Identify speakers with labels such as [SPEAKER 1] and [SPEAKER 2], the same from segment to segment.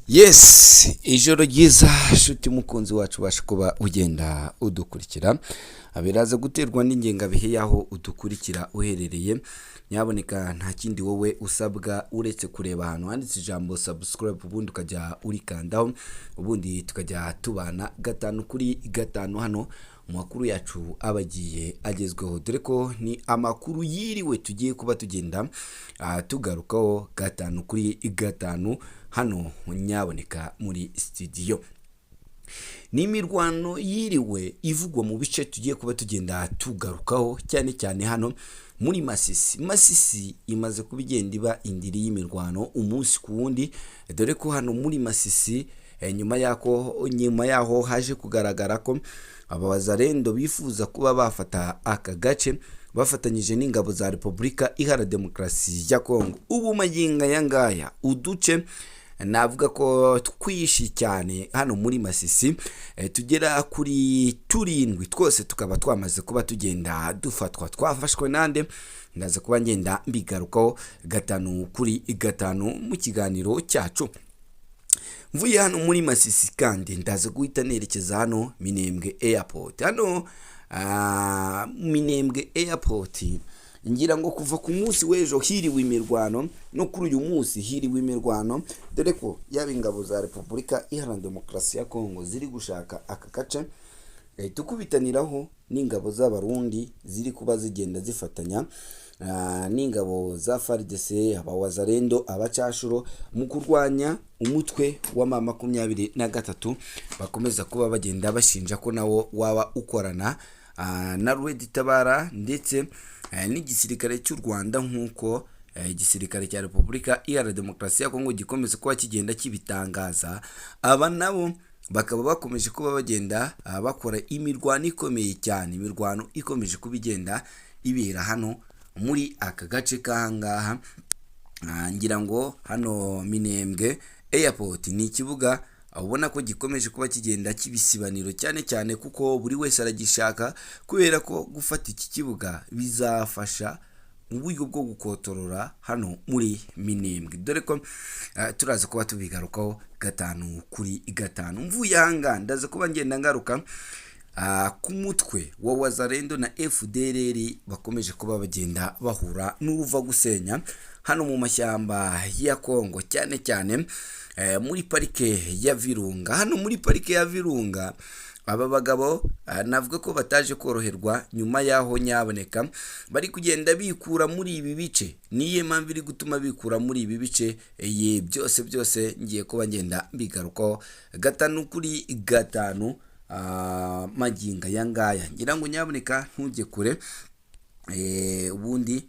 [SPEAKER 1] Yes, ijoro ryiza nshuti mukunzi wacu, ubasha kuba ugenda udukurikira. Biraza guterwa n'ingengabihe y'aho udukurikira uherereye. Nyaboneka, nta kindi wowe usabwa uretse kureba ahantu handitse ijambo "subscribe", ubundi ukajya urikandaho, ubundi tukajya tubana gatanu kuri gatanu hano mu makuru yacu aba agiye agezweho, dore ko ni amakuru yiriwe tugiye kuba tugenda tugarukaho gatanu kuri gatanu hano nyaboneka muri studio. Ni imirwano yiriwe ivugwa mu bice tugiye kuba tugenda tugarukaho, cyane cyane hano muri Masisi. Masisi imaze kuba igenda iba indiri y'imirwano umunsi ku wundi, dore ko hano muri Masisi nyuma yaho haje kugaragara ko aba Wazalendo bifuza kuba bafata aka gace bafatanyije n'ingabo za Repubulika Iharanira Demokarasi ya Kongo. Ubu magingo aya ngaya uduce navuga ko twishi cyane hano muri Masisi tugera kuri turindwi twose tukaba twamaze kuba tugenda dufatwa. Twafashwe nande? Ndaza kuba ngenda mbigarukaho gatanu kuri gatanu mu kiganiro cyacu. Mvuye hano muri Masisi kandi ndaza guhita nerekeza hano Minembwe Airport. Hano Minembwe Airport, ngira ngo kuva ku munsi w'ejo hiriwe imirwano, no kuri uyu munsi hiriwe imirwano, dore ko yaba ingabo za Repubulika Iharanira Demokarasi ya Kongo ziri gushaka aka gace tukubitaniraho n'ingabo z'Abarundi ziri kuba zigenda zifatanya n'ingabo za FARDC, Abawazalendo, Abacashuro mu kurwanya umutwe wa M23 bakomeza kuba bagenda bashinja ko nawo waba ukorana na Red Tabara ndetse n'igisirikare cy'u Rwanda, nk'uko igisirikare cya Repubulika Iharanira Demokarasi ya Kongo gikomeza kuba kigenda kibitangaza. Aba nabo bakaba bakomeje kuba bagenda bakora imirwano ikomeye cyane, imirwano ikomeje kuba igenda ibera hano muri aka gace k'ahangaha. Ngira ngo hano Minembwe Airport ni ikibuga ubona ko gikomeje kuba kigenda kibisibaniro cyane cyane, kuko buri wese aragishaka, kubera ko gufata iki kibuga bizafasha mu buryo bwo gukotorora hano muri Minembwe, dore ko turaza kuba tubigarukaho gatanu kuri gatanu. Mvuye ahangaha ndaza kuba ngenda ngaruka ku mutwe wa Wazalendo na FDLR bakomeje kuba bagenda bahura n'uruva gusenya hano mu mashyamba ya Kongo, cyane cyane muri Parike ya Virunga. Hano muri Parike ya Virunga aba bagabo navuga ko bataje koroherwa nyuma y'aho nyaboneka bari kugenda bikura muri ibi bice. Niyo mpamvu iri gutuma bikura muri ibi bice ye byose byose ngiye kuba ngenda mbigarukaho gatanu kuri gatanu magingo aya ngaya. Ngira ngo nyaboneka ntujye kure, ubundi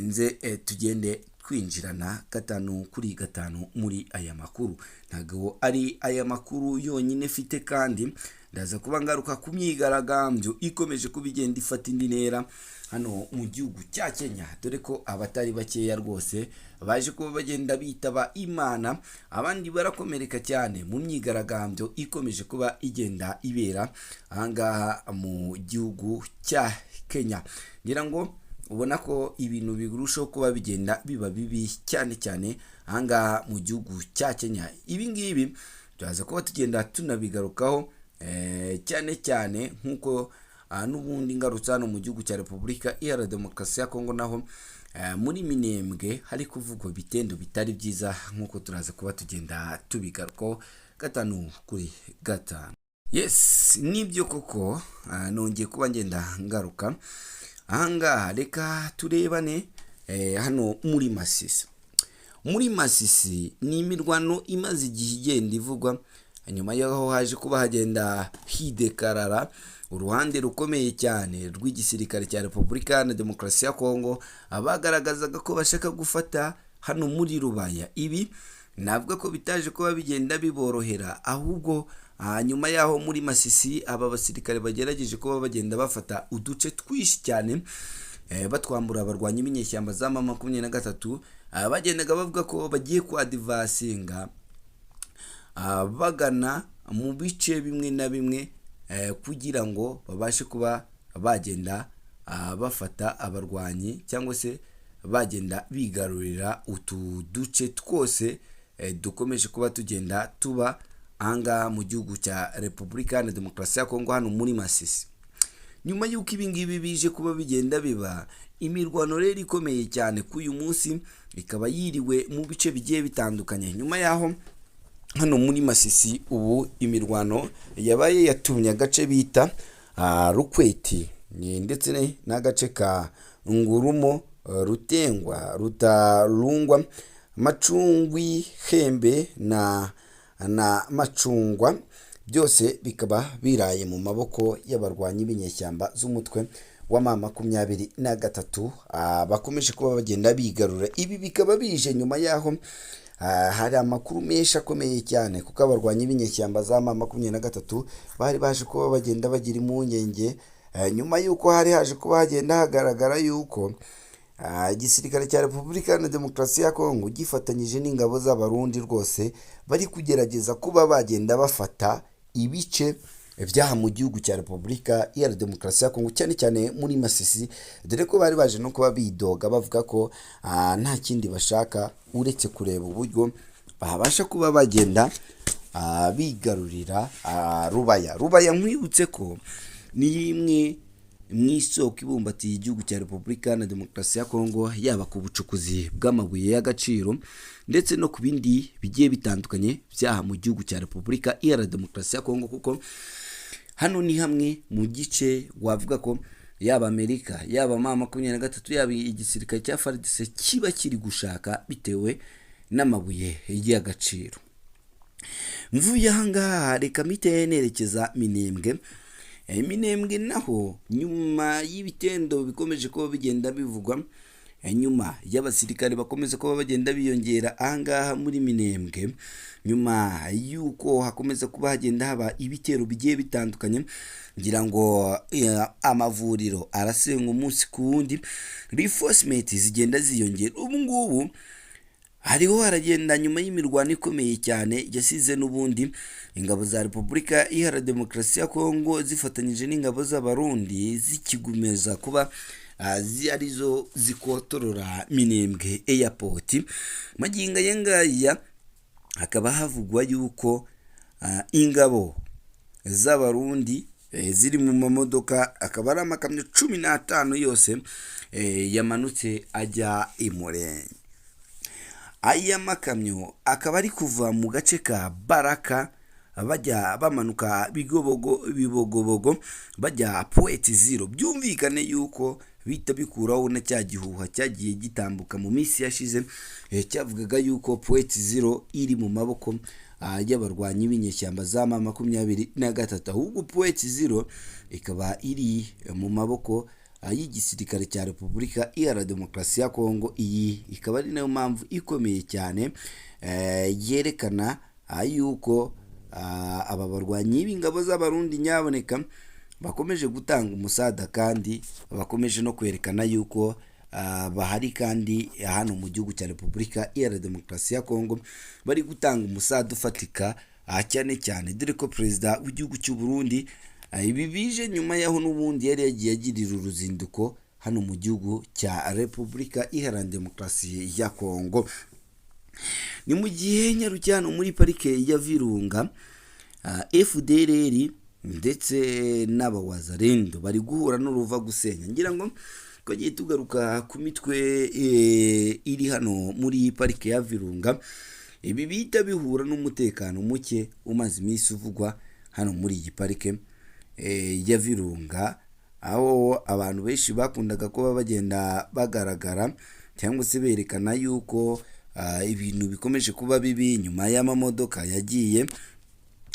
[SPEAKER 1] nze tugende twinjirana gatanu kuri gatanu muri aya makuru. Ntabwo ari aya makuru yonyine mfite, kandi ndaza kuba ngaruka ku myigaragambyo ikomeje kuba igenda ifata indi ntera hano mu gihugu cya Kenya, dore ko abatari bakeya rwose baje kuba bagenda bitaba Imana, abandi barakomereka cyane mu myigaragambyo ikomeje kuba igenda ibera ahangaha mu gihugu cya Kenya. Ngira ngo ubona ko ibintu birushaho kuba bigenda biba bibi cyane cyane ahangaha mu gihugu cya Kenya. Ibi ngibi turaza kuba tugenda tunabigarukaho cyane cyane nk'uko n'ubundi ngarutse hano mu gihugu cya Repubulika Iharanira Demokarasi ya Kongo, naho muri Minembwe hari kuvugwa ibitendo bitari byiza, nk'uko turaza kuba tugenda tubigarukaho gatanu kuri gatanu. Yes, nibyo koko, nongeye kuba ngenda ngaruka ahangaha. Reka turebane hano muri Masisi. Muri Masisi ni imirwano imaze igihe igenda ivugwa nyuma y'aho haje kuba hagenda hidekarara uruhande rukomeye cyane rw'igisirikare cya Repubulika Iharanira Demokarasi ya Kongo, abagaragazaga ko bashaka gufata hano muri Rubaya. Ibi navuga ko bitaje kuba bigenda biborohera, ahubwo nyuma y'aho muri Masisi aba basirikare bagerageje kuba bagenda bafata uduce twinshi cyane batwambura abarwanyi b'inyeshyamba za M23, bagendaga bavuga ko bagiye kwadvancinga bagana mu bice bimwe na bimwe kugira ngo babashe kuba bagenda bafata abarwanyi cyangwa se bagenda bigarurira utu duce twose. dukomeje kuba tugenda tuba ahangaha mu gihugu cya Repubulika Iharanira Demokarasi ya Kongo, hano muri Masisi. Nyuma y'uko ibi ngibi bije kuba bigenda biba, imirwano rero ikomeye cyane k'uyu munsi ikaba yiriwe mu bice bigiye bitandukanye. Nyuma y'aho hano muri Masisi ubu imirwano yabaye, yatumye agace bita Rukweti ndetse n'agace ka Ngurumo, Rutengwa, Rutarungwa, Macungwi, Hembe na Macungwa, byose bikaba biraye mu maboko y'abarwanyi b'inyeshyamba z'umutwe wa M23, bakomeje kuba bagenda bigarura. Ibi bikaba bije nyuma y'aho hari amakuru menshi akomeye cyane, kuko abarwanyi b'inyeshyamba za M23 bari baje kuba bagenda bagira impungenge nyuma y'uko hari haje kuba hagenda hagaragara yuko igisirikare cya Repubulika Iharanira Demokarasi ya Kongo gifatanyije n'ingabo z'Abarundi rwose bari kugerageza kuba bagenda bafata ibice byaha mu gihugu cya Repubulika Iharanira Demokarasi ya Kongo, cyane cyane muri Masisi, dore ko bari baje no kuba bidoga bavuga ko nta kindi bashaka uretse kureba uburyo babasha kuba bagenda bigarurira Rubaya. Rubaya, nkwibutse ko ni imwe mu isoko ibumbatiye igihugu cya Repubulika Iharanira Demokarasi ya Kongo, yaba ku bucukuzi bw'amabuye y'agaciro ndetse no ku bindi bigiye bitandukanye byaha mu gihugu cya Repubulika Iharanira Demokarasi ya Kongo, kuko hano ni hamwe mu gice wavuga ko yaba Amerika, yaba M23, yaba igisirikare cya FARDC kiba kiri gushaka bitewe n'amabuye y'agaciro. Mvuye ahangaha, reka mpite nerekeza Minembwe. Minembwe naho, nyuma y'ibitendo bikomeje kuba bigenda bivugwa, nyuma y'abasirikare bakomeza kuba bagenda biyongera ahangaha muri Minembwe, nyuma y'uko hakomeza kuba hagenda haba ibitero bigiye bitandukanye, ngira ngo amavuriro arasenga umunsi ku wundi, reinforcement zigenda ziyongera. Ubu ngubu hariho haragenda, nyuma y'imirwano ikomeye cyane yasize n'ubundi ingabo za Repubulika Iharanira Demokarasi ya Kongo zifatanyije n'ingabo z'Abarundi zikigumeza kuba arizo zikotorora Minembwe Airport, magingo aya ngaya hakaba havugwa yuko ingabo z'Abarundi ziri mu mamodoka, akaba ari amakamyo 15 yose yamanutse ajya i Murenge. Aya makamyo akaba ari kuva mu gace ka Baraka, bajya bamanuka Bigobogo, Bibogobogo, bajya Point Zero. Byumvikane yuko bihita bikuraho na cya gihuha cyagiye gitambuka mu minsi yashize, cyavugaga yuko Point Zero iri mu maboko y'abarwanyi b'inyeshyamba za M23, ahubwo Point Zero ikaba iri mu maboko y'igisirikare cya Repubulika Iharanira Demokarasi ya Kongo. Iyi ikaba ari nayo mpamvu ikomeye cyane yerekana yuko aba barwanyi b'ingabo z'Abarundi nyaboneka bakomeje gutanga umusada, kandi bakomeje no kwerekana yuko bahari, kandi hano mu gihugu cya Repubulika Iharanira Demokarasi ya Kongo bari gutanga umusada ufatika, cyane cyane dore ko perezida w'igihugu cy'u Burundi, ibi bije nyuma y'aho n'ubundi yari yagiye agirira uruzinduko hano mu gihugu cya Repubulika Iharanira Demokarasi ya Kongo. Ni mu gihe nyarukiye hano muri parike ya Virunga, FDLR ndetse n'abawazarendo bari guhura n'uruva gusenya. Ngira ngo twagiye tugaruka ku mitwe iri hano muri parike ya Virunga. Ibi bihita bihura n'umutekano muke umaze iminsi uvugwa hano muri iyi parike ya Virunga, aho abantu benshi bakundaga kuba bagenda bagaragara cyangwa se berekana yuko ibintu bikomeje kuba bibi nyuma y'amamodoka yagiye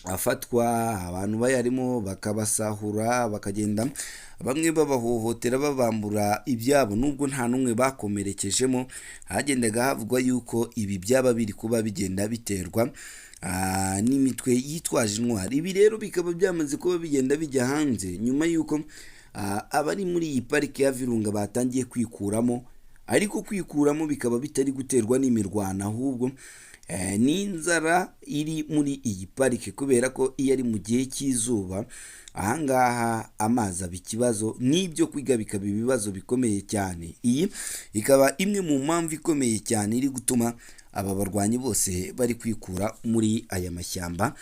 [SPEAKER 1] afatwa, abantu bayarimo bakabasahura, bakagenda bamwe babahohotera, babambura ibyabo, nubwo nta n'umwe bakomerekejemo. Hagendaga havugwa yuko ibi byaba biri kuba bigenda biterwa n'imitwe yitwaje intwari. Ibi rero bikaba byamaze kuba bigenda bijya hanze nyuma y'uko abari muri iyi parike ya Virunga batangiye kwikuramo, ariko kwikuramo bikaba bitari guterwa n'imirwano, ahubwo n'inzara iri muri iyi parike, kubera ko iyo ari mu gihe cy'izuba ahangaha amazi aba ikibazo n'ibyo kwiga bikaba ibibazo bikomeye cyane. Iyi ikaba imwe mu mpamvu ikomeye cyane iri gutuma Aba barwanyi bose bari kwikura muri aya mashyamba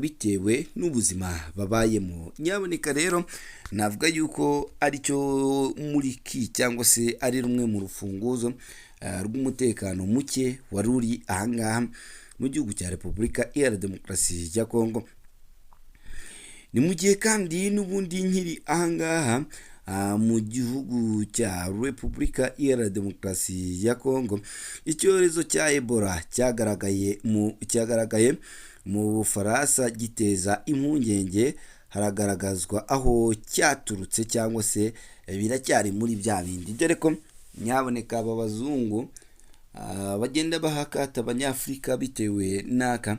[SPEAKER 1] bitewe n'ubuzima babayemo. Nyaboneka rero navuga yuko aricyo muri ki cyangwa se ari rumwe mu rufunguzo rw'umutekano muke wari uri ahangaha mu gihugu cya Repubulika Iharanira Demokarasi ya Kongo. Ni mu gihe kandi n'ubundi nkiri ahangaha mu gihugu cya Repubulika Iharanira Demokarasi ya Kongo, icyorezo cya Ebola cyagaragaye mu Bufaransa giteza impungenge, haragaragazwa aho cyaturutse cyangwa se biracyari muri bya bindi, dore ko nyaboneka aba bazungu bagenda bahakata Abanyafurika bitewe n'aka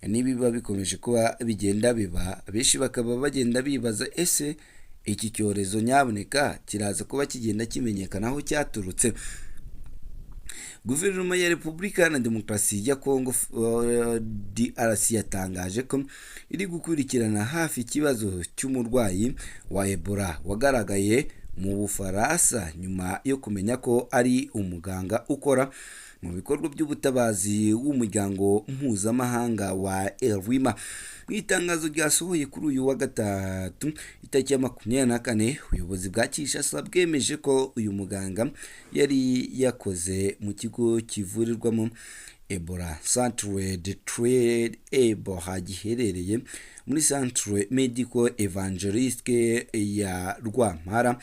[SPEAKER 1] n'ibiba bikomeje kuba bigenda biba. Benshi bakaba bagenda bibaza: ese iki cyorezo nyaboneka kiraza kuba kigenda kimenyekana aho cyaturutse? Guverinoma ya Repubulika Iharanira Demokarasi ya Kongo, DRC, yatangaje ko iri gukurikirana hafi ikibazo cy'umurwayi wa Ebola wagaragaye mu Bufaransa, nyuma yo kumenya ko ari umuganga ukora mu bikorwa by'ubutabazi w'umuryango mpuzamahanga wa Erima. Mu itangazo ryasohoye kuri uyu wa gatatu itariki ya 24, ubuyobozi bwa Kinshasa bwemeje ko uyu muganga yari yakoze mu kigo kivurirwamo Ebola, Centre de Traitement Ebola, giherereye muri Centre Medical Evangeliste ya Rwampara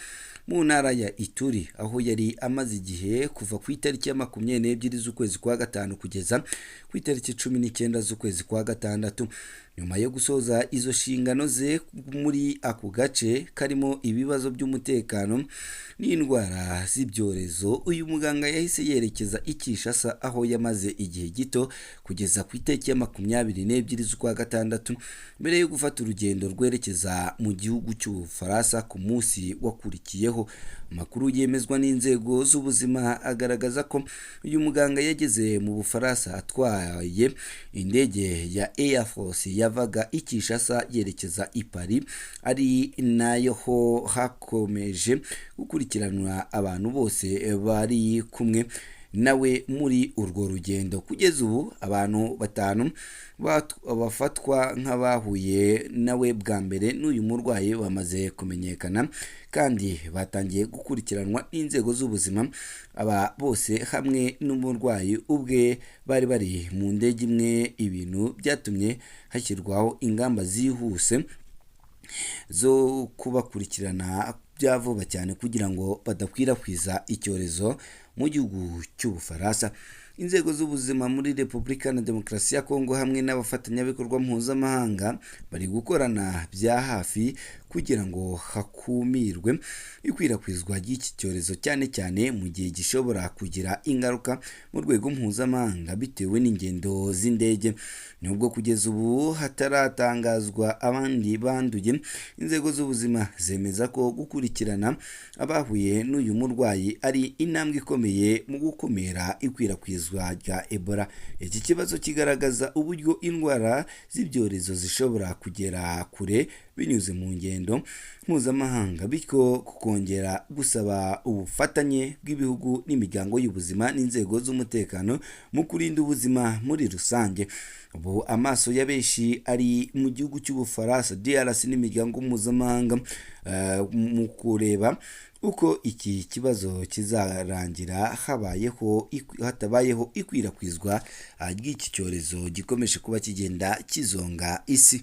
[SPEAKER 1] mu ntara ya Ituri, aho yari amaze igihe kuva ku itariki ya 22 z'ukwezi kwa gatanu kugeza ku itariki 19 z'ukwezi kwa gatandatu. Nyuma yo gusoza izo nshingano ze muri ako gace karimo ibibazo by'umutekano n'indwara z'ibyorezo, uyu muganga yahise yerekeza i Kinshasa, aho yamaze igihe gito kugeza ku itariki ya 22 z'ukwa gatandatu, mbere yo gufata urugendo rwerekeza mu gihugu cy'Ubufaransa ku munsi wakurikiyeho. Amakuru yemezwa n'inzego z'ubuzima agaragaza ko uyu muganga yageze mu Bufaransa atwaye indege ya Air Force yavaga i Kinshasa yerekeza i Paris, ari nayo ho hakomeje gukurikiranwa abantu bose bari kumwe nawe muri urwo rugendo. Kugeza ubu abantu batanu bafatwa nk'abahuye nawe bwa mbere n'uyu murwayi bamaze kumenyekana kandi batangiye gukurikiranwa n'inzego z'ubuzima. Aba bose hamwe n'umurwayi ubwe bari bari mu ndege imwe, ibintu byatumye hashyirwaho ingamba zihuse zo kubakurikirana bya vuba cyane kugira ngo badakwirakwiza icyorezo mu gihugu cy'Ubufaransa. Inzego z'ubuzima muri Repubulika na Demokarasi ya Kongo hamwe n'abafatanyabikorwa mpuzamahanga bari gukorana bya hafi kugira ngo hakumirwe ikwirakwizwa ry'iki cyorezo, cyane cyane mu gihe gishobora kugira ingaruka mu rwego mpuzamahanga bitewe n'ingendo z'indege. Nubwo kugeza ubu hataratangazwa abandi banduye, inzego z'ubuzima zemeza ko gukurikirana abahuye n'uyu murwayi ari intambwe ikomeye mu gukumira ikwirakwizwa rya Ebola. Iki kibazo kigaragaza uburyo indwara z'ibyorezo zishobora kugera kure binyuze mu ngendo mpuzamahanga, bityo kukongera gusaba ubufatanye bw'ibihugu n'imiryango y'ubuzima n'inzego z'umutekano mu kurinda ubuzima muri rusange. Ubu amaso ya benshi ari mu gihugu cy'Ubufaransa, DRC n'imiryango mpuzamahanga mu kureba uko iki kibazo kizarangira habayeho hatabayeho ikwirakwizwa ry'iki cyorezo gikomeje kuba kigenda kizonga isi.